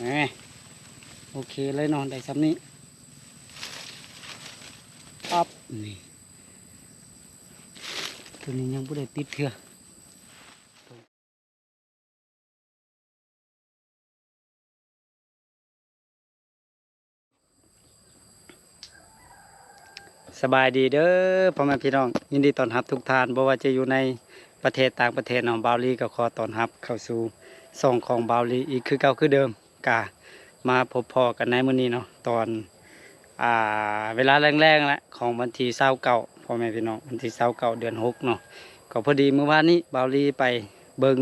ແໝ ໂອເຄເລີຍເນາະ ໄດ້ຊ່ຳນີ້ ປັບ ນີ້ ໂຕນີ້ຍັງບໍ່ໄດ້ຕິດເທື່ອ. ສະບາຍດີເດີພໍ່ແມ່ພີ່ນ້ອງ ຍິນດີຕ້ອນຮັບທຸກທ່ານ ບໍ່ວ່າຈະຢູ່ໃນປະເທດຕ່າງປະເທດເນາະ ບ່າວລີກໍຂໍຕ້ອນຮັບເຂົ້າສູ່ຊ່ອງຂອງບ່າວລີອີກຄືເກົ່າຄືເດີມ ກະມາພົບພໍ້ກັນໃນມື້ນີ້ເນາະ ຕອນ ອ່າ ເວລາແລງໆແຫຼະ ຂອງວັນທີຊາວເກົ້າ ພໍ່ແມ່ພີ່ນ້ອງ ວັນທີຊາວເກົ້າ ເດືອນຫົກເນາະ ກໍພໍດີມື້ວານນີ້ບ່າວລີໄປເບິ່ງ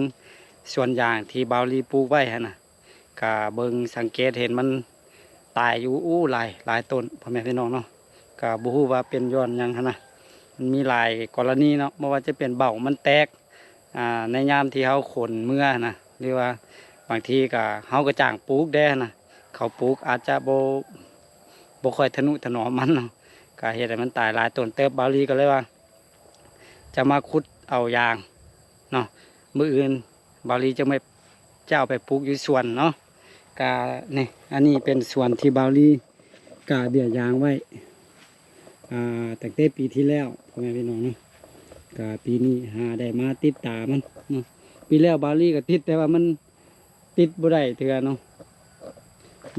ສວນຢາງທີ່ບ່າວລີປູກໄວ້ຫັ້ນນະ ກະເບິ່ງສັງເກດເຫັນມັນຕາຍຢູ່ ໂອ້ ຫຼາຍ ຫຼາຍຕົ້ນ ພໍ່ແມ່ພີ່ນ້ອງເນາະ ກະບໍ່ຮູ້ວ່າເປັນຍ້ອນຫຍັງຫັ້ນນະ ມັນມີຫຼາຍກໍລະນີເນາະ ບໍ່ວ່າຈະເປັນເບົ້າມັນແຕກ ອ່າ ໃນຍາມທີ່ເຮົາຂົນເມືອນະ ຫຼືວ່າບາງທີກໍເຮົາກໍຈ້າງປູກແດ່ນະ ເຂົາປູກອາດຈະບໍ່ ບໍ່ຄ່ອຍທະນຸຖະໜອມມັນເນາະ ກໍເຮັດໃຫ້ມັນຕາຍຫຼາຍຕົ້ນເຕີບ ບ່າວລີກໍເລີຍວ່າຈະມາຂຸດເອົາຢາງເນາະ ມື້ອື່ນບ່າວລີຈະໄປ ຈະເອົາໄປປູກຢູ່ສວນເນາະ ກະນີ້ ອັນນີ້ເປັນສວນທີ່ບ່າວລີກະເບ້ຍຢາງໄວ້ ອ່າ ຕັ້ງແຕ່ປີທີ່ແລ້ວ ພໍ່ແມ່ພີ່ນ້ອງເນາະ ກະປີນີ້ຫາໄດ້ມາຕິດຕາມັນເນາະ ປີແລ້ວບ່າວລີກະຕິດ ແຕ່ວ່າມັນຕິດບໍ່ໄດ້ເທື່ອເນາະ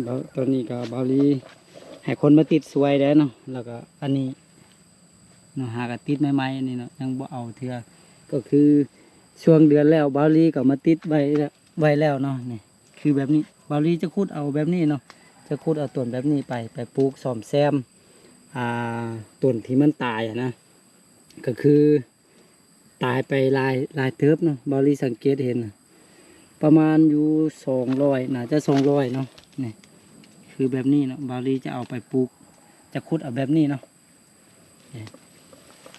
ແລ້ວຕອນນີ້ກະບ່າວລີໃຫ້ຄົນມາຕິດຊ່ວຍແດ່ເນາະ ແລ້ວກະອັນນີ້ ເນາະ ຫາກະຕິດໃໝ່ໆ ອັນນີ້ເນາະ ຍັງບໍ່ເອົາເທື່ອ ກໍຄືຊ່ວງເດືອນແລ້ວ ບ່າວລີກໍມາຕິດໄວ້ ໄວ້ແລ້ວເນາະ ນີ້ ຄືແບບນີ້ ບ່າວລີຈະຂຸດເອົາແບບນີ້ເນາະ ຈະຂຸດເອົາຕົ້ນແບບນີ້ໄປ ໄປປູກສ້ອມແຊມ ອ່າ ຕົ້ນທີ່ມັນຕາຍຫັ້ນນະ ກໍຄືຕາຍໄປຫຼາຍ ຫຼາຍເຕີບເນາະ ບ່າວລີສັງເກດເຫັນ ປະມານຢູ່ສອງຮ້ອຍ ໜ້າຈະສອງຮ້ອຍເນາະ ນີ້ ຄືແບບນີ້ເນາະ ບ່າວລີຈະເອົາໄປປູກ ຈະຂຸດເອົາແບບນີ້ເນາະ ນີ້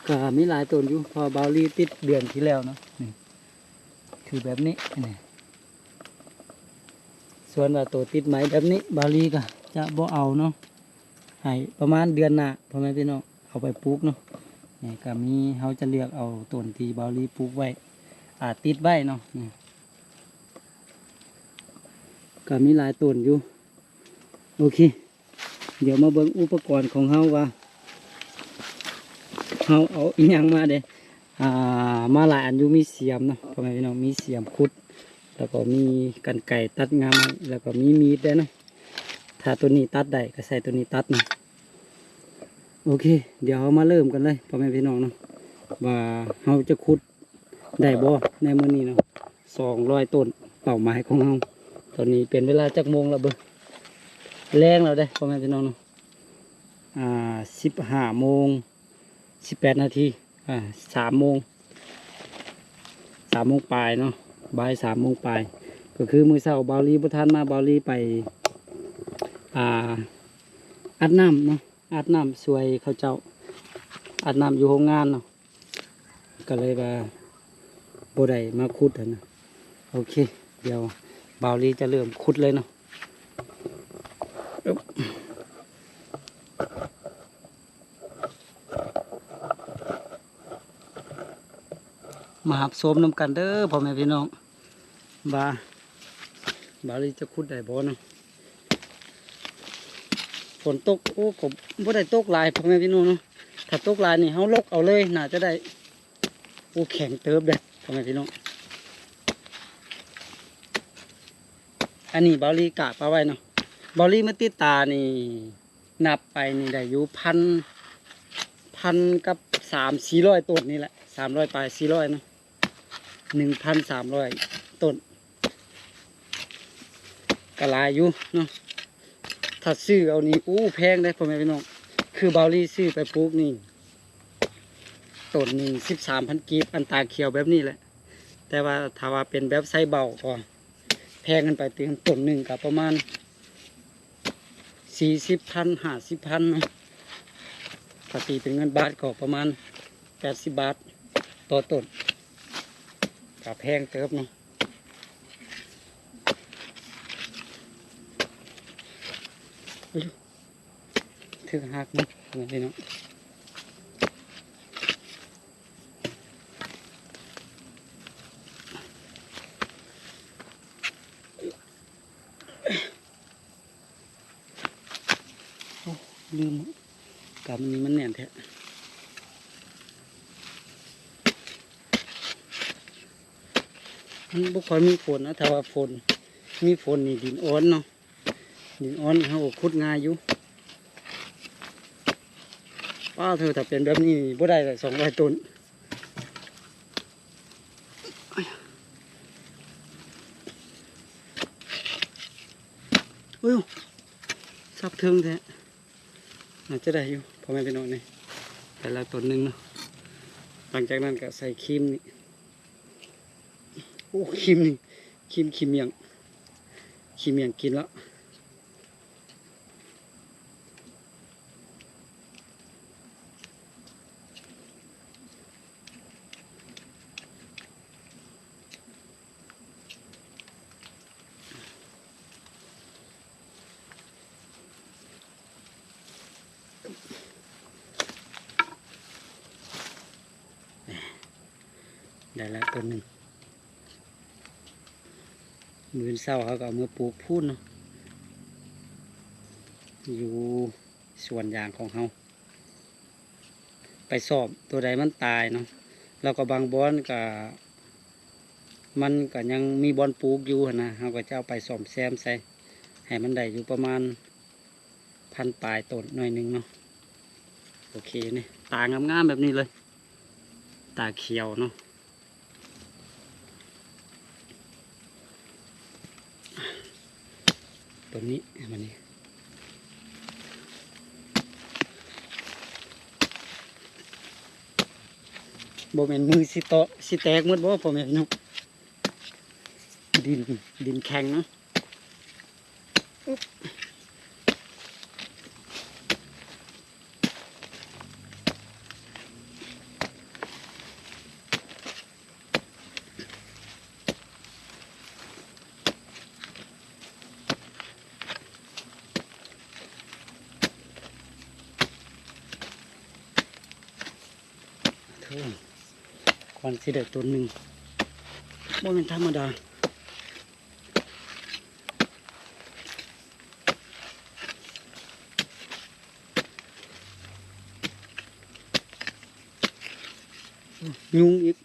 ກໍມີຫຼາຍຕົ້ນຢູ່ ເພາະວ່າບ່າວລີຕິດເດືອນທີ່ແລ້ວເນາະ ນີ້ ຄືແບບນີ້ ນີ້ ສ່ວນວ່າໂຕຕິດໃໝ່ແບບນີ້ ບ່າວລີກໍຈະບໍ່ເອົາເນາະ ໃຫ້ປະມານເດືອນໜ້າ ພໍ່ແມ່ພີ່ນ້ອງ ເອົາໄປປູກເນາະ ນີ້ກໍມີ ເຮົາຈະເລືອກເອົາຕົ້ນທີ່ບ່າວລີປູກໄວ້ ອາ ຕິດໄວ້ເນາະ ນີ້ ກໍມີຫຼາຍຕົ້ນຢູ່ ໂອເຄ ດຽວມາເບິ່ງອຸປະກອນຂອງເຮົາວ່າ ເຮົາເອົາອີ່ຫຍັງມາເດ້ ອ່າ ມາຫຼາຍອັນຢູ່ ມີສຽມເນາະ ພໍ່ແມ່ພີ່ນ້ອງ ມີສຽມຂຸດ ແລ້ວກໍມີກັນໄກຕັດງ່າໄມ້ ແລ້ວກໍມີມີດແດ່ເນາະ ຖ້າໂຕນີ້ຕັດໄດ້ກໍໃຊ້ໂຕນີ້ຕັດເນາະ ໂອເຄ ດຽວເຮົາມາເລີ່ມກັນເລີຍ ພໍ່ແມ່ພີ່ນ້ອງເນາະ ວ່າເຮົາຈະຂຸດ ໄດ້ບໍ່ໃນມື້ນີ້ເນາະ ສອງຮ້ອຍຕົ້ນ ເປົ້າໝາຍຂອງເຮົາ ຕອນນີ້ເປັນເວລາຈັກໂມງແລ້ວເບິ່ງ ແລງແລ້ວເດ້ ພໍ່ແມ່ພີ່ນ້ອງເນາະ ອ່າ ສິບຫ້າໂມງສິບແປດນາທີ ອ່າ ສາມໂມງ ສາມໂມງປາຍເນາະ ບ່າຍສາມໂມງປາຍ ກໍຄືມື້ເຊົ້າບ່າວລີບໍ່ທັນມາ ບ່າວລີໄປ ອ່າ ອັດນ້ຳເນາະ ອັດນ້ຳຊ່ວຍເຂົາເຈົ້າ ອັດນ້ຳຢູ່ໂຮງງານເນາະ ກໍເລີຍວ່າບໍ່ໄດ້ມາຂຸດຫັ້ນນະ ໂອເຄ ດຽວບ່າວລີຈະເລີ່ມຂຸດເລີຍເນາະ ມາຮັບຊົມນຳກັນເດີພໍ່ແມ່ພີ່ນ້ອງ ວ່າບ່າວລີຈະຂຸດໄດ້ບໍ່ເນາະ ຝົນຕົກ ໂອ້ ກໍບໍ່ໄດ້ຕົກຫຼາຍ ພໍ່ແມ່ພີ່ນ້ອງເນາະ ຖ້າຕົກຫຼາຍນີ້ເຮົາລົກເອົາເລີຍ ໜ້າຈະໄດ້ ໂອ້ ແຂງເຕີບເດ້ ພໍ່ແມ່ພີ່ນ້ອງ ອັນນີ້ບ່າວລີກະປະໄວ້ເນາະ ບ່າວລີມາຕິດຕານີ້ ນັບໄປນີ້ໄດ້ຢູ່ພັນ ພັນກັບສາມສີ່ຮ້ອຍຕົ້ນນີ້ແຫຼະ ສາມຮ້ອຍປາຍ ສີ່ຮ້ອຍເນາະ ໜຶ່ງພັນສາມຮ້ອຍຕົ້ນ ກໍຫຼາຍຢູ່ເນາະ ຖ້າຊື້ເອົານີ້ ໂອ້ ແພງເດ້ພໍ່ແມ່ພີ່ນ້ອງ ຄືບ່າວລີຊື້ໄປປູກນີ້ ຕົ້ນໜຶ່ງສິບສາມພັນກີບ ອັນຕາຂຽວແບບນີ້ແຫຼະ ແຕ່ວ່າຖ້າວ່າເປັນແບບໄຊເບົ້າກໍແພງຂຶ້ນໄປຕື່ມ ຕົ້ນໜຶ່ງກໍປະມານສີ່ສິບພັນ ຫ້າສິບພັນເນາະ ຖ້າຕີເປັນເງິນບາດກໍປະມານແປດສິບບາດຕໍ່ຕົ້ນ ກໍແພງເຕີບເນາະ ຖືກຫັກເນາະ ນີ້ເນາະ. ລືມ ກຳອັນນີ້ມັນແໜ້ນແທ້. ມັນບໍ່ຄ່ອຍມີຝົນນະ, ຖ້າວ່າຝົນ ມີຝົນນີ້ດິນອ່ອນເນາະ, ດິນອ່ອນເຮົາກໍຂຸດງ່າຍຢູ່. ປ້າເທີ ຖ້າເປັນແບບນີ້ບໍ່ໄດ້ລະ ສອງຮ້ອຍຕົ້ນ. ໂອ້ຍ ສັບເທິງແທ້. ໜ້າຈະໄດ້ຢູ່ ພໍ່ແມ່ພີ່ນ້ອງ ນີ້ໄດ້ແລ້ວຕົ້ນໜຶ່ງເນາະ. ຫຼັງຈາກນັ້ນກໍໃສ່ຄີມນີ້ ໂອ້ ຄີມນີ້ ຄີມຂີ້ໝ້ຽງ ຂີ້ໝ້ຽງກິນແລ້ວ. ໄດ້ແລ້ວຕົ້ນໜຶ່ງ. ມື້ເຊົ້າເຮົາກໍເອົາເມືອປູກພຸ້ນເນາະ ຢູ່ສວນຢາງຂອງເຮົາ. ໄປຊອມໂຕໃດມັນຕາຍເນາະ ແລ້ວກໍບາງບ່ອນກະ ມັນກະຍັງມີບ່ອນປູກຢູ່ຫັ້ນນະ, ເຮົາກໍຈະເອົາໄປສ້ອມແຊມໃສ່ ໃຫ້ມັນໄດ້ຢູ່ປະມານພັນປາຍຕົ້ນໜ້ອຍໜຶ່ງເນາະ. ໂອເຄ ນີ້ຕາງາມໆແບບນີ້ເລີຍ ຕາຂຽວເນາະ. ຕົວນີ້ ມານີ້ ບໍ່ແມ່ນມືຊິເຕາະ ຊິແຕກໝົດບໍ່ ພໍ່ແມ່ພີ່ນ້ອງ? ດິນ ດິນແຂງເນາະ. ໂອ້ ກ່ອນຊິໄດ້ຕົ້ນໜຶ່ງ ບໍ່ແມ່ນທຳມະດາ. ຍຸງອີກ.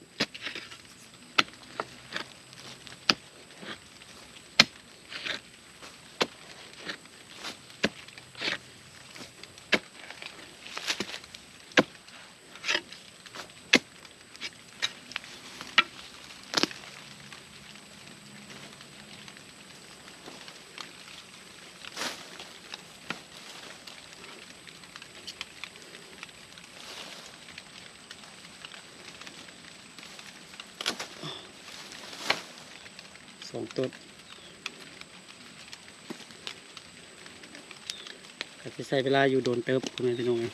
ສອງຕົ້ນ ກໍຊິໃຊ້ເວລາຢູ່ດົນເຕີບ ພໍ່ແມ່ພີ່ນ້ອງເອີຍ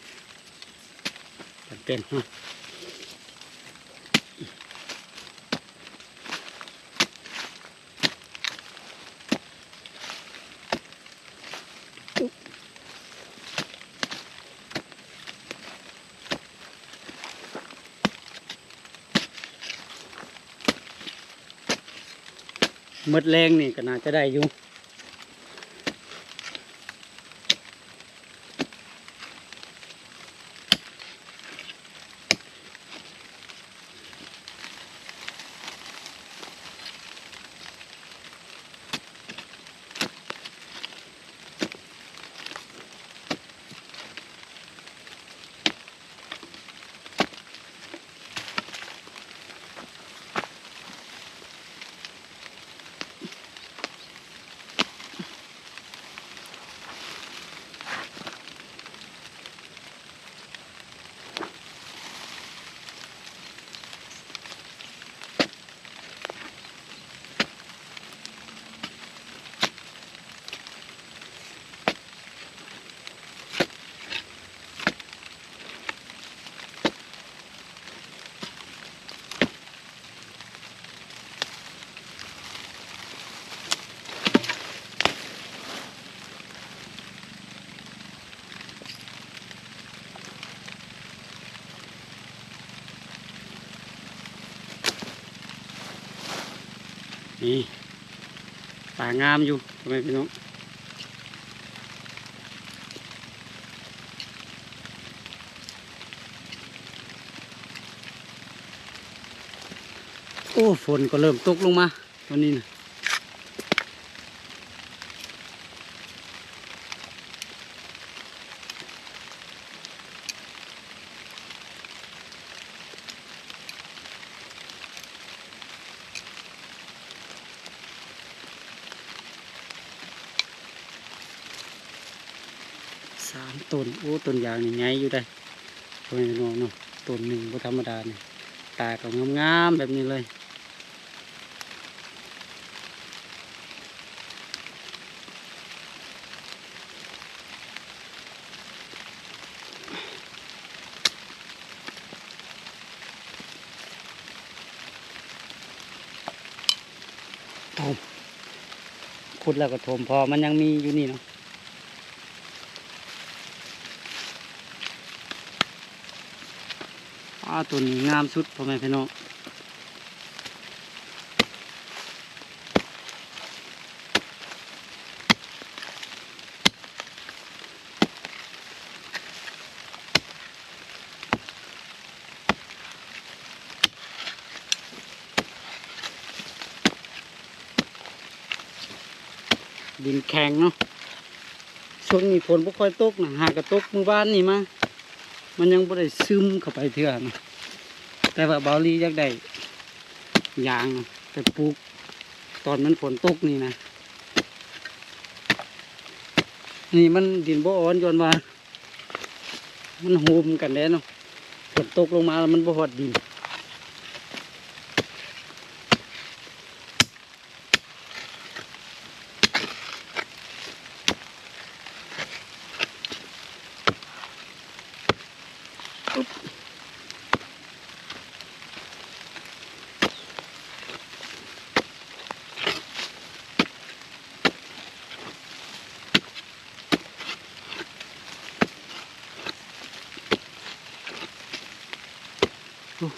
ການເປັນເນາະ. ໝົດແລງນີ້ກໍໜ້າຈະໄດ້ຢູ່. ນີ້ ຕາງາມຢູ່ ພໍ່ແມ່ພີ່ນ້ອງ. ໂອ້ ຝົນກໍເລີ່ມຕົກລົງມາຕອນນີ້ນະ. ສາມຕົ້ນ. ໂອ້ ຕົ້ນຢາງນີ້ໃຫຍ່ຢູ່ເດ້ ພໍ່ແມ່ພີ່ນ້ອງເນາະ. ຕົ້ນໜຶ່ງບໍ່ທຳມະດານີ້ ຕາກໍງາມໆແບບນີ້ເລີຍ. ຖົມ ຂຸດແລ້ວກໍຖົມ ເພາະວ່າມັນຍັງມີຢູ່ນີ້ເນາະ. ອ້າ ຕົ້ນນີ້ງາມສຸດ ພໍ່ແມ່ພີ່ນ້ອງ. ດິນແຂງເນາະ. ຊ່ວງນີ້ຝົນບໍ່ຄ່ອຍຕົກນະ ຫາກະຕົກມື້ວານນີ້ມາ ມັນຍັງບໍ່ໄດ້ຊຶມເຂົ້າໄປເທື່ອນະ. ແຕ່ວ່າບ່າວລີຢາກໄດ້ຢາງນະ ໄປປູກຕອນມັນຝົນຕົກນີ້ນະ. ນີ້ມັນດິນບໍ່ອ່ອນ ຍ້ອນວ່າ ມັນໂຮມກັນແດ່ເນາະ ຝົນຕົກລົງມາແລ້ວມັນບໍ່ຮອດດິນ. ໂອ້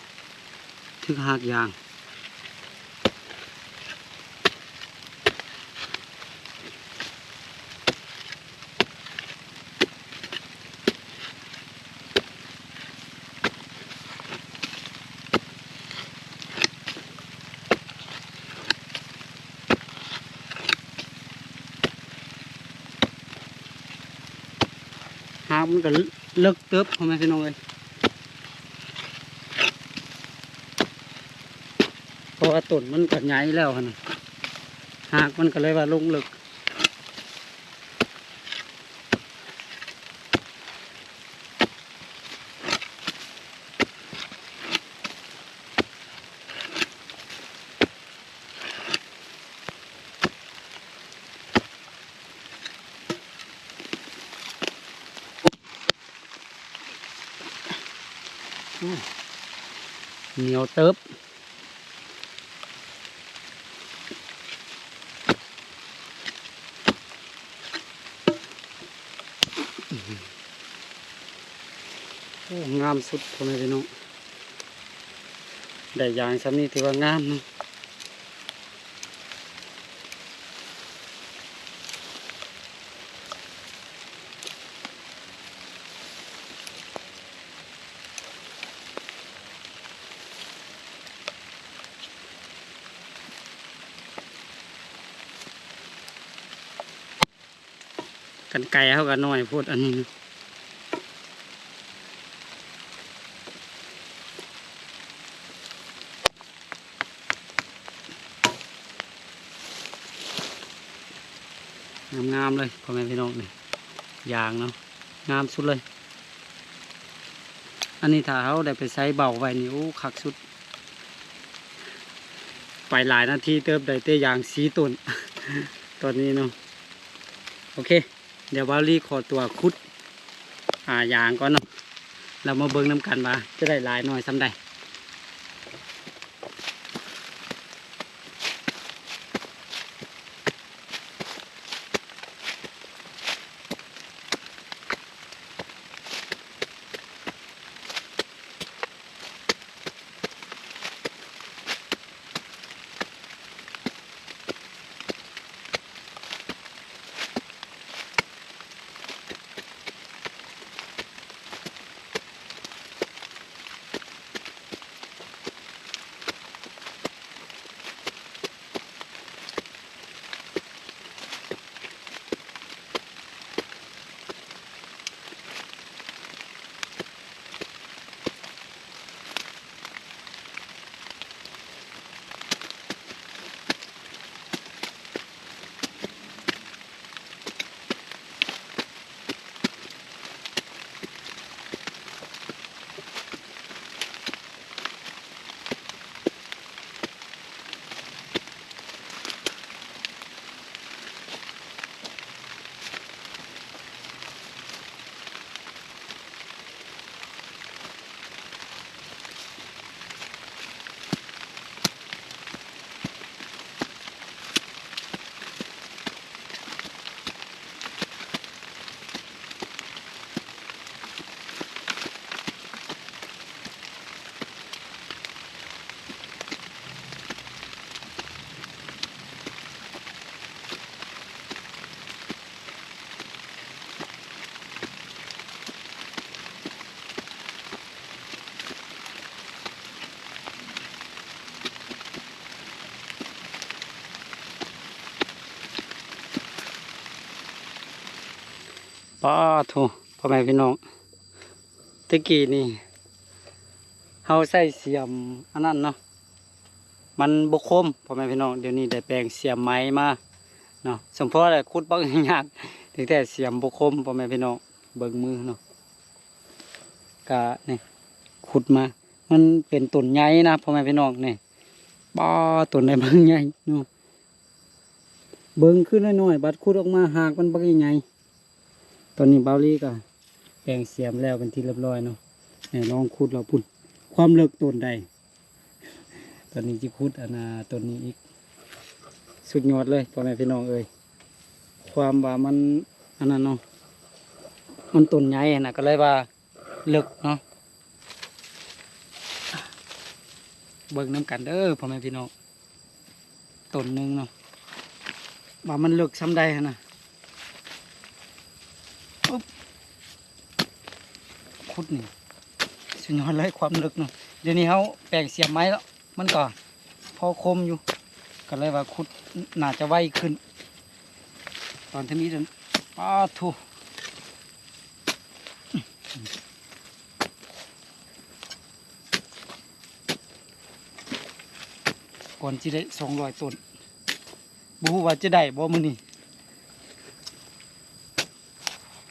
ຖືກຮາກຢາງ. ຮາກມັນກໍເລິກເຕີບ ພໍ່ແມ່ພີ່ນ້ອງເອີຍ ເພາະວ່າຕົ້ນມັນກໍໃຫຍ່ແລ້ວຫັ້ນນະ ຮາກມັນກໍເລີຍວ່າລົງເລິກ. ໂອ້ ໜຽວເຕີບ. ໂອ້ ງາມສຸດ ພໍ່ແມ່ພີ່ນ້ອງ ໄດ້ຢາງຊ່ຳນີ້ຖືວ່າງາມເນາະ. ກັນໄກເຮົາກໍນ້ອຍໂພດອັນນີ້ນະ. ງາມໆເລີຍ ພໍ່ແມ່ພີ່ນ້ອງ ນີ້ຢາງເນາະ ງາມສຸດເລີຍ. ອັນນີ້ຖ້າເຮົາໄດ້ໄປໃສ່ເບົ້າໄວ້ນີ້ ໂອ້ ຄັກສຸດ. ໄປຫຼາຍນາທີເຕີບ ໄດ້ແຕ່ຢາງສີ່ຕົ້ນຕອນນີ້ເນາະ. ໂອເຄ ດຽວບ່າວລີຂໍຕົວຂຸດ ອາ ຢາງກ່ອນເນາະ ແລ້ວມາເບິ່ງນຳກັນວ່າຈະໄດ້ຫຼາຍໜ້ອຍສ່ຳໃດ. ໂ ປາໂທ້ ພໍ່ແມ່ພີ່ນ້ອງ ແຕ່ກີ້ນີ້ເຮົາໃຊ້ສຽມອັນນັ້ນເນາະ ມັນບໍ່ຄົມ ພໍ່ແມ່ພີ່ນ້ອງ. ດຽວນີ້ໄດ້ແປງສຽມໃໝ່ມາເນາະ ສົມພໍແຫຼະ ຂຸດບັກຍາກ ແຕ່ສຽມບໍ່ຄົມ ພໍ່ແມ່ພີ່ນ້ອງ. ເບິ່ງມືເນາະ ກະນີ້ ຂຸດມາ ມັນເປັນຕົ້ນໃຫຍ່ນະ ພໍ່ແມ່ພີ່ນ້ອງ. ນີ້ ປາ ຕົ້ນໃດບັກໃຫຍ່ເນາະ ເບິ່ງຄືນ້ອຍໆ ບັດຂຸດອອກມາຮາກມັນບັກໃຫຍ່ໆ. ຕອນນີ້ບ່າວລີກໍແປງສຽມແລ້ວເປັນທີ່ຮຽບຮ້ອຍເນາະ ນີ້ລອງຂຸດແລ້ວພຸ້ນ ຄວາມເລິກຕົ້ນໃດ. ຕອນນີ້ຊິຂຸດອັນນ່າຕົ້ນນີ້ອີກ ສຸດຍອດເລີຍ ພໍ່ແມ່ພີ່ນ້ອງເອີຍ. ຄວາມວ່າມັນອັນນັ້ນເນາະ ມັນຕົ້ນໃຫຍ່ຫັ້ນນະ ກໍເລີຍວ່າເລິກເນາະ. ເບິ່ງນຳກັນເດີ ພໍ່ແມ່ພີ່ນ້ອງ ຕົ້ນໜຶ່ງເນາະ ວ່າມັນເລິກສ່ຳໃດຫັ້ນນະ. ປຶບ ຂຸດນີ້ ສຸດຍອດເລີຍ ຄວາມເລິກເນາະ. ດຽວນີ້ເຮົາແປງສຽມໃໝ່ແລ້ວ ມັນກໍພໍຄົມຢູ່ ກໍເລີຍວ່າຂຸດໜ້າຈະໄວຂຶ້ນ. ຕອນທຳອິດນັ້ນ ປາໂທ້ ກ່ອນຊິໄດ້ສອງຮ້ອຍຕົ້ນ ບໍ່ຮູ້ວ່າຈະໄດ້ບໍ່ມື້ນີ້.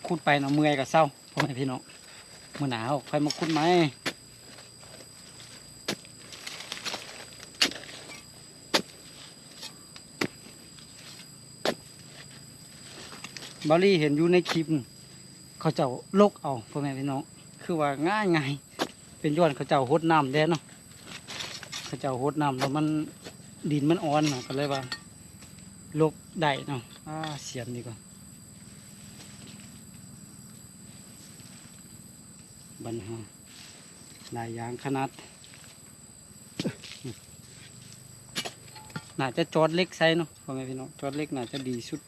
ຂຸດໄປເນາະ ເມື່ອຍກໍເຊົາ ພໍ່ແມ່ພີ່ນ້ອງ. ມື້ໜ້າເຮົາຄ່ອຍມາຂຸດໃໝ່. ບ່າວລີເຫັນຢູ່ໃນຄລິບ ເຂົາເຈົ້າຫຼົກເອົາ ພໍ່ແມ່ພີ່ນ້ອງ ຄືວ່າງ່າຍໆ ເປັນຍ້ອນເຂົາເຈົ້າຫົດນ້ຳແດ່ເນາະ. ເຂົາເຈົ້າຫົດນ້ຳແລ້ວມັນ ດິນມັນອ່ອນນະ ກໍເລີຍວ່າຫຼົກໄດ້ເນາະ. ອາ ສຽມດີກວ່າ ບັນຫາຫຼາຍຢ່າງຂະໜາດ. ໜ້າຈະຈອດເຫຼັກໃສ່ເນາະ ພໍ່ແມ່ພີ່ນ້ອງ ຈອດເຫຼັກໜ້າຈະດີສຸດ.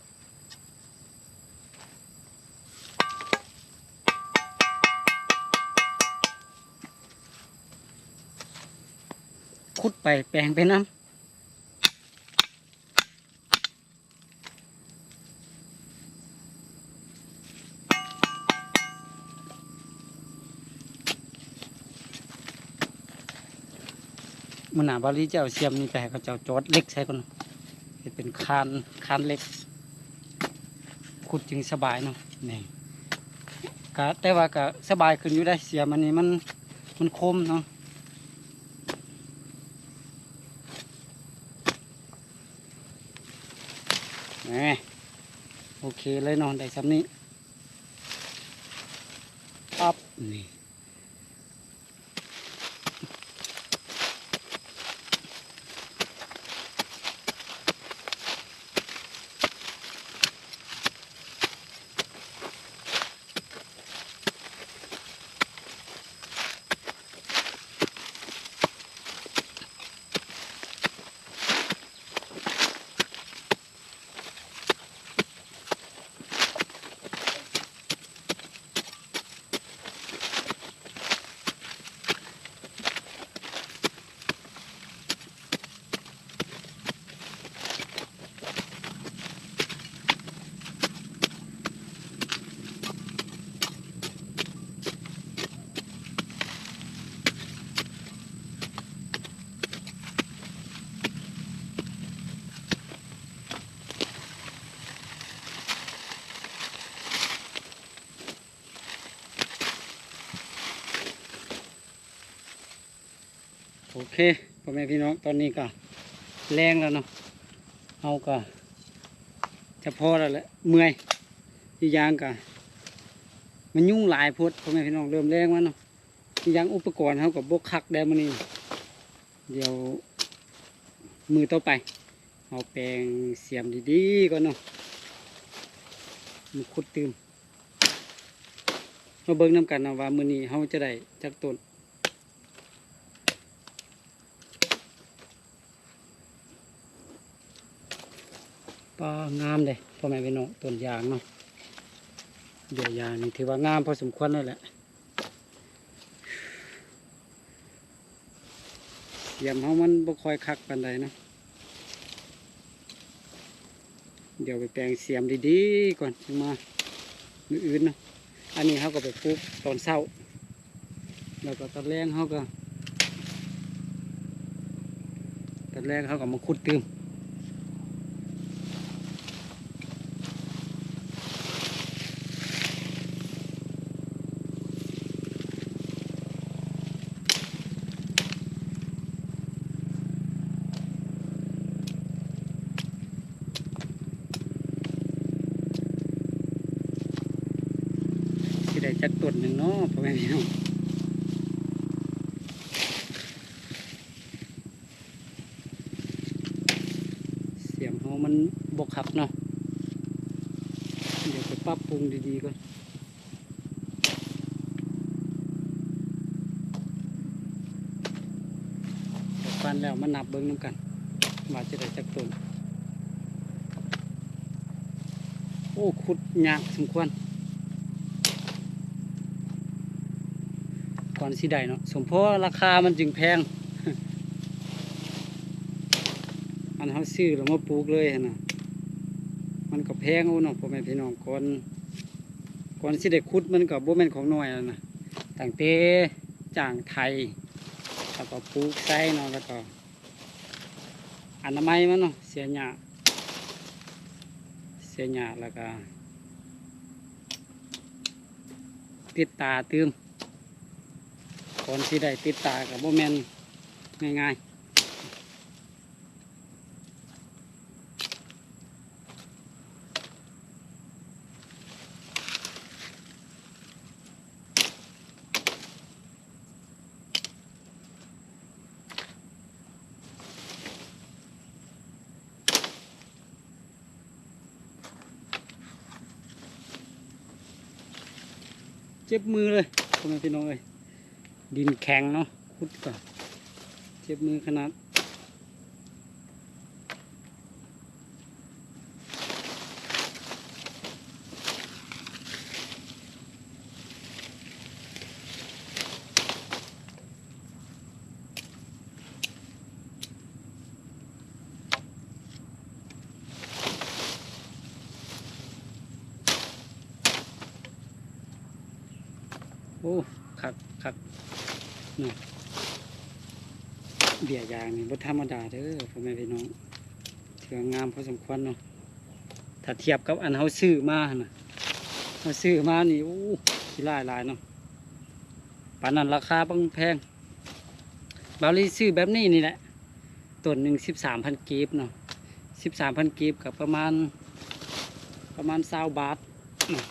ຂຸດໄປແປງໄປນຳ. ມື້ໜ້າບ່າວລີຈະເອົາສຽມນີ້ໄປໃຫ້ເຂົາເຈົ້າຈອດເຫຼັກໃສ່ກ່ອນ ເຮັດເປັນຄານ ຄານເຫຼັກ ຂຸດຈຶ່ງສະບາຍເນາະ. ນີ້ ກະ ແຕ່ວ່າກະສະບາຍຂຶ້ນຢູ່ເດ້ ສຽມອັນນີ້ມັນ ມັນຄົມເນາະ. ແໝ ໂອເຄເລີຍເນາະ ໄດ້ຊ່ຳນີ້ ປັບ ນີ້. ໂອເຄ ພໍ່ແມ່ພີ່ນ້ອງ ຕອນນີ້ກໍແລງແລ້ວເນາະ ເຮົາກໍຈະພໍແລ້ວແຫຼະ ເມື່ອຍ ອີກຢ່າງກໍມັນຍຸງຫຼາຍໂພດ ພໍ່ແມ່ພີ່ນ້ອງ ເລີ່ມແລງມາເນາະ. ອີກຢ່າງອຸປະກອນເຮົາກໍບໍ່ຄັກແດ່ມື້ນີ້ ດຽວມື້ຕໍ່ໄປເຮົາແປງສຽມດີໆກ່ອນເນາະ ມາຂຸດຕື່ມ. ມາເບິ່ງນຳກັນເນາະວ່າມື້ນີ້ເຮົາຈະໄດ້ຈັກຕົ້ນ. ປາ ງາມເດ້ ພໍ່ແມ່ພີ່ນ້ອງ ຕົ້ນຢາງເນາະ ເບ້ຍຢາງນີ້ຖືວ່າງາມພໍສົມຄວນເລີຍແຫຼະ. ສຽມເຮົາມັນບໍ່ຄ່ອຍຄັກປານໃດເນາະ ດຽວໄປແປງສຽມດີໆກ່ອນ ຈັ່ງມາ ມື້ອື່ນເນາະ. ອັນນີ້ເຮົາກໍໄປປູກຕອນເຊົ້າ ແລ້ວກໍຕອນແລງເຮົາກໍ ຕອນແລງເຮົາກໍມາຂຸດຕື່ມ. ຊິໄດ້ຈັກຕົ້ນໜຶ່ງເນາະ ພໍ່ແມ່ພີ່ນ້ອງ. ສຽງເຮົາມັນບໍ່ຄັກເນາະ ດຽວໄປປັບປຸງດີໆກ່ອນ. ປັນແລ້ວມານັບເບິ່ງນຳກັນ ວ່າຈະໄດ້ຈັກຕົ້ນ. ໂອ້ ຂຸດຍາກສົມຄວນ ກ່ອນຊິໄດ້ເນາະ ສົມພໍລາຄາມັນຈຶ່ງແພງ. ອັນເຮົາຊື້ແລ້ວມາປູກເລີຍຫັ້ນນະ ມັນກໍແພງເອົາເນາະ ພໍ່ແມ່ພີ່ນ້ອງ. ກ່ອນ ກ່ອນຊິໄດ້ຂຸດມັນກໍບໍ່ແມ່ນຂອງນ້ອຍແລ້ວນະ ຕັ້ງແຕ່ຈ້າງໄຖ ແລ້ວກໍປູກໃສ່ເນາະ ແລ້ວກໍອະນາໄມມັນເນາະ ເສຍຫຍ້າ ເສຍຫຍ້າ ແລ້ວກໍຕິດຕາຕື່ມ. ກ່ອນຊິໄດ້ຕິດຕາກໍບໍ່ແມ່ນງ່າຍໆ. ເຈັບມືເລີຍ ພໍ່ແມ່ພີ່ນ້ອງເອີຍ ດິນແຂງເນາະ ຂຸດກໍເຈັບມືຂະໜາດ. ໂອ້ ຄັກ ຄັກເນາະ ເບ້ຍຢາງນີ້ບໍ່ທຳມະດາເດີ ພໍ່ແມ່ພີ່ນ້ອງ ຖືວ່າງາມພໍສົມຄວນເນາະ. ຖ້າທຽບກັບອັນເຮົາຊື້ມາຫັ້ນນະ ເຮົາຊື້ມານີ້ ໂອ້ ຂີ້ລ້າຍຫຼາຍເນາະ ປານນັ້ນລາຄາບັກແພງ. ບ່າວລີຊື້ແບບນີ້ນີ້ແຫຼະ ຕົ້ນໜຶ່ງສິບສາມພັນກີບເນາະ ສິບສາມພັນກີບກໍປະມານ ປະມານຊາວບາດເນາະ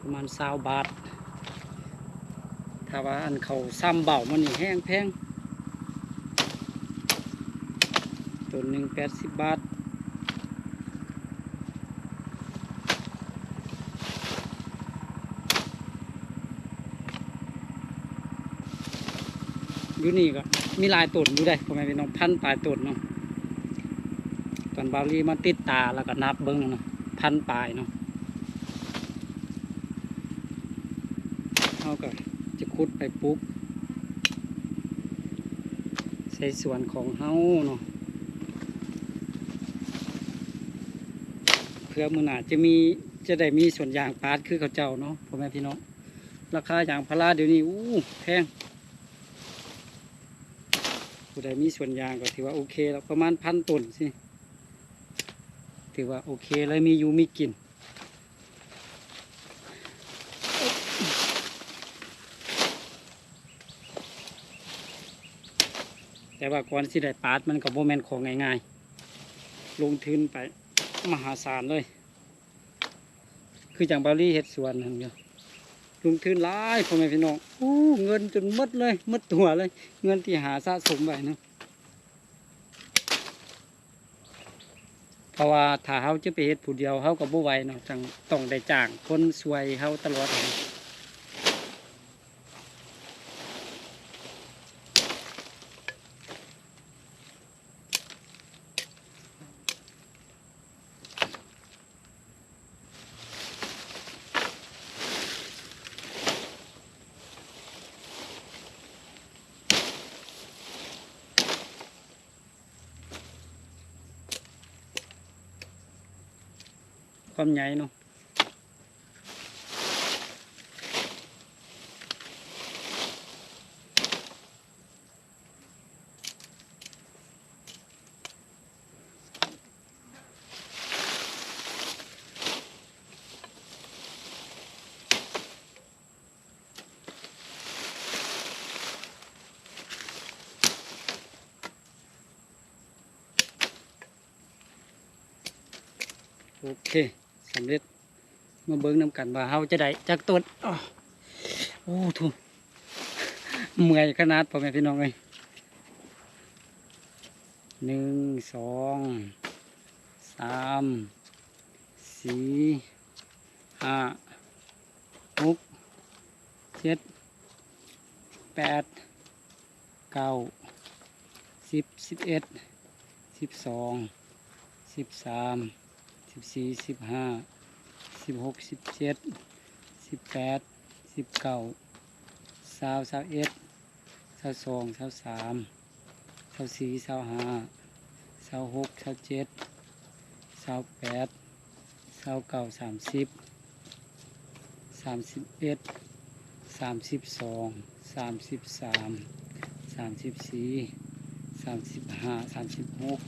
ປະມານຊາວບາດ. ຖ້າວ່າອັນເຂົາຊ້ຳເບົາມັນນີ້ແຮງແພງ ຕົ້ນໜຶ່ງແປດສິບບາດ. ຢູ່ນີ້ກໍມີຫຼາຍຕົ້ນຢູ່ເດ້ ພໍ່ແມ່ພີ່ນ້ອງ ພັນປາຍຕົ້ນເນາະ. ຕອນບ່າວລີມາຕິດຕາ ແລ້ວກໍນັບເບິ່ງເນາະ ພັນປາຍເນາະ. ເຮົາກໍຈະຂຸດໄປປູກໃສ່ສວນຂອງເຮົາເນາະ ເພື່ອມື້ໜ້າຈະມີ ຈະໄດ້ມີສວນຢາງປາດຄືເຂົາເຈົ້າເນາະ ພໍ່ແມ່ພີ່ນ້ອງ. ລາຄາຢາງພາລາດຽວນີ້ ໂອ້ ແພງ. ຜູ້ໃດມີສວນຢາງກໍຖືວ່າໂອເຄແລ້ວ ປະມານພັນຕົ້ນຊີ້ ຖືວ່າໂອເຄເລີຍ ມີຢູ່ມີກິນ. ແຕ່ວ່າກ່ອນຊິໄດ້ປາດ ມັນກໍບໍ່ແມ່ນຂອງງ່າຍໆ ລົງທຶນໄປມະຫາສານເລີຍ. ຄືຈັ່ງບ່າວລີເຮັດສວນຫັ້ນເນາະ ລົງທຶນຫຼາຍ ພໍ່ແມ່ພີ່ນ້ອງ. ໂອ້ ເງິນຈົນໝົດເລີຍ ໝົດຕົວເລີຍ ເງິນທີ່ຫາສະສົມໄວ້ເນາະ. ເພາະວ່າຖ້າເຮົາຈະໄປເຮັດຜູ້ດຽວ ເຮົາກໍບໍ່ໄຫວເນາະ ຈັ່ງຕ້ອງໄດ້ຈ້າງຄົນຊ່ວຍເຮົາຕະຫຼອດ. ຄວາມໃຫຍ່ເນາະ. ໂອເຄ ສຳເລັດ. ມາເບິ່ງນຳກັນວ່າເຮົາຈະໄດ້ຈັກຕົ້ນ. ໂອ້ ໂອ້ ໂທ້ ເມື່ອຍຂະໜາດ ພໍ່ແມ່ພີ່ນ້ອງເອີຍ. ໜຶ່ງ ສອງ ສາມ ສີ່ ຫ້າ ຫົກ ເຈັດ ແປດ ເກົ້າ ສິບ ສິບເອັດ ສິບສອງ ສິບສາມ ສິບສີ່ ສິບຫ້າ ສິບຫົກ ສິບເຈັດ ສິບແປດ ສິບເກົ້າ ຊາວ ຊາວເອັດ ຊາວສອງ ຊາວສາມ ຊາວສີ່ ຊາວຫ້າ ຊາວຫົກ ຊາວເຈັດ ຊາວແປດ ຊາວເກົ້າ ສາມສິບ ສາມສິບເອັດ ສາມສິບສອງ ສາມສິບສາມ ສາມສິບສີ່ ສາມສິບຫ້າ ສາມສິບຫົກ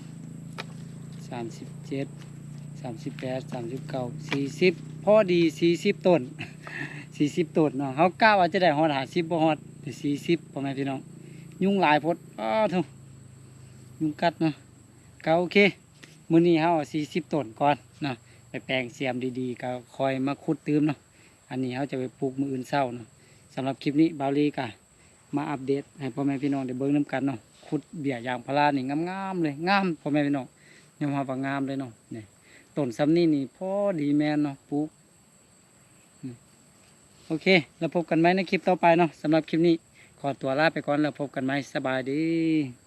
ສາມສິບເຈັດ ສາມສິບແປດ ສາມສິບເກົ້າ ສີ່ສິບ ພໍດີສີ່ສິບຕົ້ນ ສີ່ສິບຕົ້ນເນາະ. ເຮົາກະວ່າຈະໄດ້ຮອດຫ້າສິບ ບໍ່ຮອດ ແຕ່ສີ່ສິບ ພໍ່ແມ່ພີ່ນ້ອງ. ຍຸງຫຼາຍໂພດ ອ້າໂທ້ ຍຸງກັດເນາະ. ກະໂອເຄ ມື້ນີ້ເຮົາເອົາສີ່ສິບຕົ້ນກ່ອນເນາະ ໄປແປງສຽມດີໆ ກະຄ່ອຍມາຂຸດຕື່ມເນາະ. ອັນນີ້ເຮົາຈະໄປປູກມື້ອື່ນເຊົ້າເນາະ. ສຳລັບຄລິບນີ້ ບ່າວລີກະມາອັບເດດໃຫ້ພໍ່ແມ່ພີ່ນ້ອງໄດ້ເບິ່ງນຳກັນເນາະ. ຂຸດເບ້ຍຢາງພາລານີ້ງາມໆເລີຍ ງາມ ພໍ່ແມ່ພີ່ນ້ອງ ຍອມຮັບວ່າງາມເລີຍເນາະ. ນີ້ ຕົ້ນສ່ຳນີ້ນີ້ພໍດີແມ່ນເນາະ ປູກ. ໂອເຄ ແລ້ວພົບກັນໃໝ່ໃນຄລິບຕໍ່ໄປເນາະ. ສຳລັບຄລິບນີ້ຂໍຕົວລາໄປກ່ອນ ແລ້ວພົບກັນໃໝ່ ສະບາຍດີ.